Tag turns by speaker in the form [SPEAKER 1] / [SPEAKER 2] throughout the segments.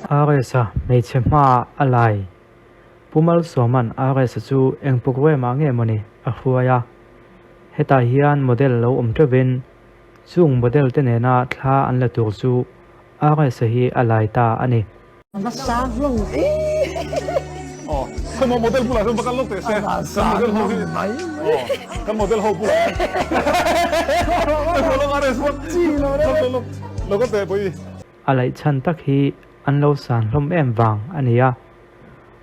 [SPEAKER 1] RS-a hmeichhe hmaah a lai. Pu Malsawma'n RS-a chu eng programme ah nge mawni a hruai a. Hetah hian model lo awm teuhin chung model te nena thla an la tur chu RS-a hi a lai ta a ni.
[SPEAKER 2] A sang hlawm mai.
[SPEAKER 3] Aw, khawi maw model bulah chuan va kal lawk teh se. Kan model ho hi. Aw, kan model ho bulah. Khawi maw RS bawk. Lo ka teh pawh i.
[SPEAKER 1] A laih chhan tak hi an lo san hlawm em vang a ni a.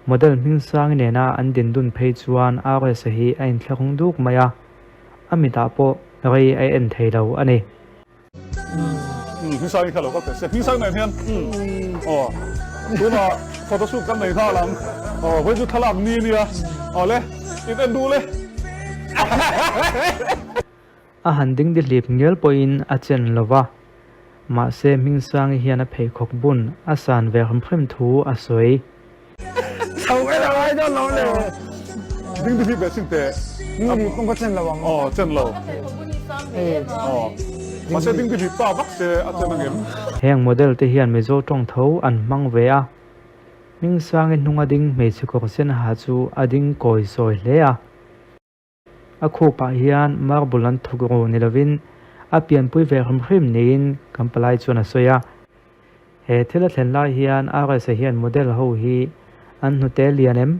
[SPEAKER 1] Model Hmingsangi nena an din dun phei chuan RS-a hi a inthlahrung duk mai a, a mitah pawh rei a en thei lo a ni.
[SPEAKER 3] Hmingsangi kha lo kal teh se. Hmingsangi nen hian aw tunah photoshoot kan nei nghal ang. Aw vawi chu thlalak ni a nia. Aw le, in en duh le.
[SPEAKER 1] A han ding dihlip ngial pawhin a chen lo va, mahse Hmingsangi hian a pheikhawk bun a san ve hrim hrim thu a sawi.
[SPEAKER 2] Chho ka lo ngai dawn lo le.
[SPEAKER 3] Ding dihlip ve chin teh.
[SPEAKER 2] Ding dihlip pawh ka chen lo ang.
[SPEAKER 3] Aw chen lo. Aw mahse ding dihlip pa vak se a chen angem.
[SPEAKER 1] Heng model te hian Mizo tawng tho an hmang ve a, Hmingsangi hnunga ding hmeichhe kawr sen ha chu a ding kawi sawi hle a. A khupah hian marble an thuk ru ni lovin a pianpui ve hrim hrim niin kan palai chuan a sawi a. He thil a thlen lai hian RSA hian model ho hi an hnute lian em,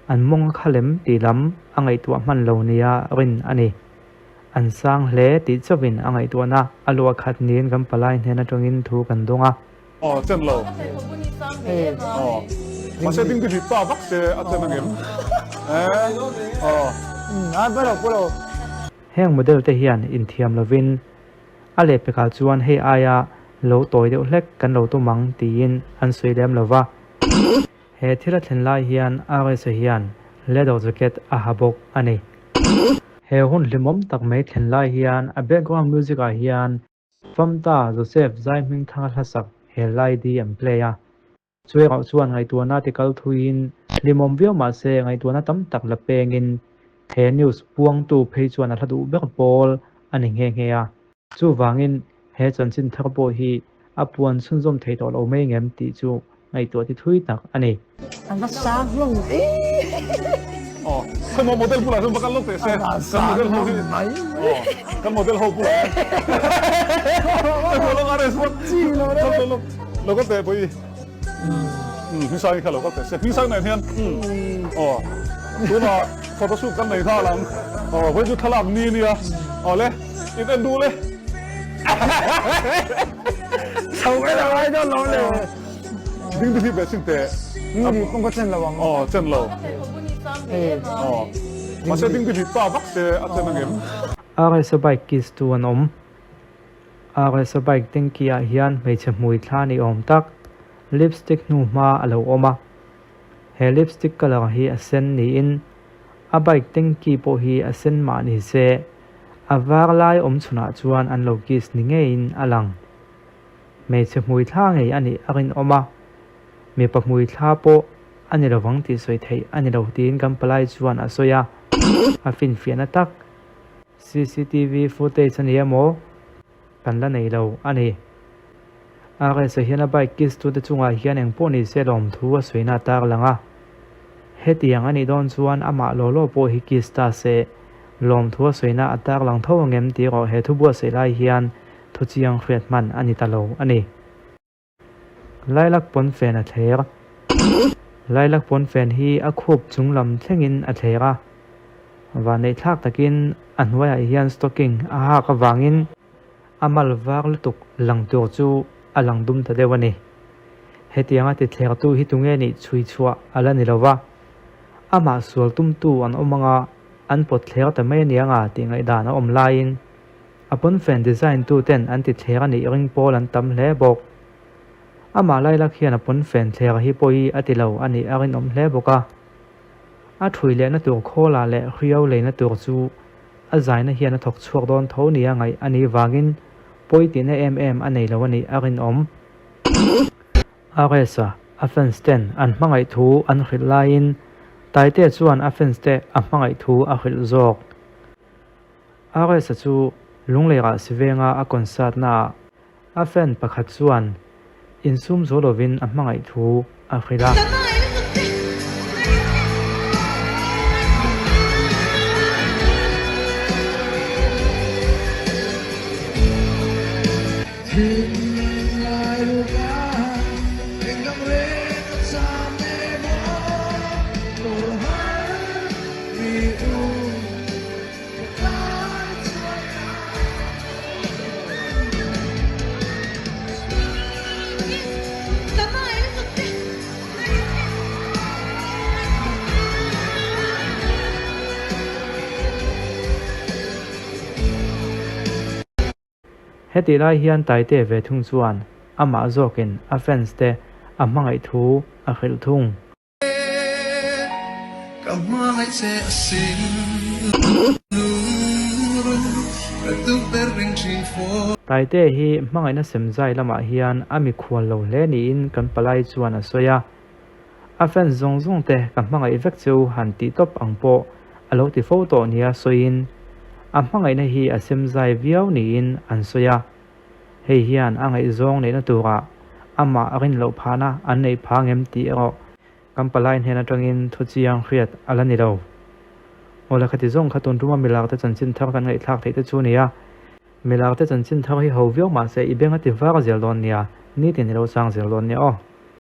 [SPEAKER 1] an mawng a khal em tih lam a ngaihtuah hman lo nia rin a ni. An sang hle tih chauhin a ngaihtuahna a luah khat niin kan palai hnen atangin thu kan dawng a.
[SPEAKER 3] Aw chen lo. Aw. Mahse ding ding hi pa vak se a chen angem. Eh. Aw.
[SPEAKER 2] A pa lo pa lo.
[SPEAKER 1] Heng model te hian inthiam lovin a lehpekah chuan hei aia lo tawi deuh hlek kan lo tum ang tiin an sawi lem lo va. He thil a thlen lai hian RSA hian leather jacket a ha bawk a ni. He hun hlimawm tak mai thlen lai hian a background music ah hian Famta Joseph zai hming thanga hlasak he lai di an play a. Chu erawh chuan ngaihtuahna ti kal thuiin hlimawm viau mah se ngaihtuahna tam tak la pengin he news puangtu phei chuan a hla duh ber pawl a ni nghe nghe a. Chuvangin he chanchin thar pawh hi a puan chhunzawm thei tawh lo mai ngem tih chu ngaihtuah ti thui tak a ni.
[SPEAKER 2] A va sang hlawm ve.
[SPEAKER 3] Aw, khawi maw model bulah chuan va kal lawk teh se. Kan model ho hi. Aw, kan model ho bulah. Khawi maw lawk RS bawk. Lawk lawk lawk ka teh pawh i. Hmingsangi kha lo kal teh se. Hmingsangi nen hian. Aw, tunah photoshoot kan nei nghal ang. Aw, vawi chu thlalak ni a nia. Aw le, in en duh le.
[SPEAKER 2] Chho ka lo ngai dawn lo le.
[SPEAKER 3] Ding ding hi ve chin teh.
[SPEAKER 2] Ding ding pawh ka chen lo ang.
[SPEAKER 3] Aw chen lo. Aw. Mahse ding ding hi pa vak se a chen angem.
[SPEAKER 1] RSA bike kiss tu an awm. RSA bike tanky ah hian hmeichhe hmui thla ni awm tak lipstick hnu hma a lo awm a. He lipstick colour hi a sen niin a bike tanky pawh hi a sen mah ni se a var lai awm chhunah chuan an lo kiss ni ngeiin a lang. Hmeichhe hmui thla ngei a nih a rinawm a, mipa hmui thla pawh a ni lovang tih sawi theih a ni lo tiin kan palai chuan a sawi a, a finfiahna tak cctv footage a ni emaw kan la nei lo a ni. RS-a hian a bike kiss tute chungah hian eng pawh ni se lawmthu a sawina a tarlang a, hetiang a nih dawn chuan amah law law pawh hi kiss ta se lawmthu a sawina a tarlang tho angem tih erawh he thu buatsaih lai hian Thuchiang hriat hman a ni ta lo a ni. Lilac pawnfen a thler. Lilac pawnfen hi a khup chung lam thlengin a thler a. Vanneihthlak takin a hnuaiah hian stocking a hak avangin a mal var lutuk lang tur chu a lang dum ta deuh a ni. Hetianga ti thlertu hi tunge nih chhui chhuah a la ni lo va. Amah sual tumtu an awm anga an pawt thler ta mai aniang a tih ngaihdan a awm laiin A pawnfen design tu ten an ti thler a nih ring pawl an tam hle bawk. Amah Lailak hian a pawnfen thler hi pawi a ti lo a nih a rinawm hle bawk a. A thui lehna tur khawla leh hriau leina tur chu a zaina hian a thawk chhuak dawn tho nia ngaih a nih vangin pawi tihna em em a nei lo a nih a rinawm. RS-a a fans ten an hmangaih thu an hrilh laiin Taitea chuan a fans te a hmangaih thu a hrilh zawk. RS-a chu Lungleirah Sivenga a concert naah a fan pakhat chuan Insum zo lovin a hmangaih thu a hrilh a. Hetih lai hian Taite ve thung chuan amah zawkin a fans te a hmangaih thu a hrilh thung.
[SPEAKER 4] Ka hmangaih che a sin lungrun ka duh ber reng thin fo.
[SPEAKER 1] Taite hi hmangaihna semzai lamah hian a mikhual lo hle niin kan palai chuan a sawi a. A fans zawng zawng te ka hmangaih vek cheu han tih tawp ang pawh a lo ti fo tawh nia sawiin a hmangaihna hi a semzai viau niin an sawi a. Hei hian a ngaihzawng neihna turah amah a rin loh phahna an neih phah ngem tih erawh kan palai hnen atangin thu chiang hriat a la ni lo. Aw la khati zawng kha tun tuma milarte chanchin thar kan ngaihthlak theih te chu a ni a. Milarte chanchin thar hi ho viau mahse i beng a ti var zel dawn nia, nitin i lo chang zel dawn nia aw.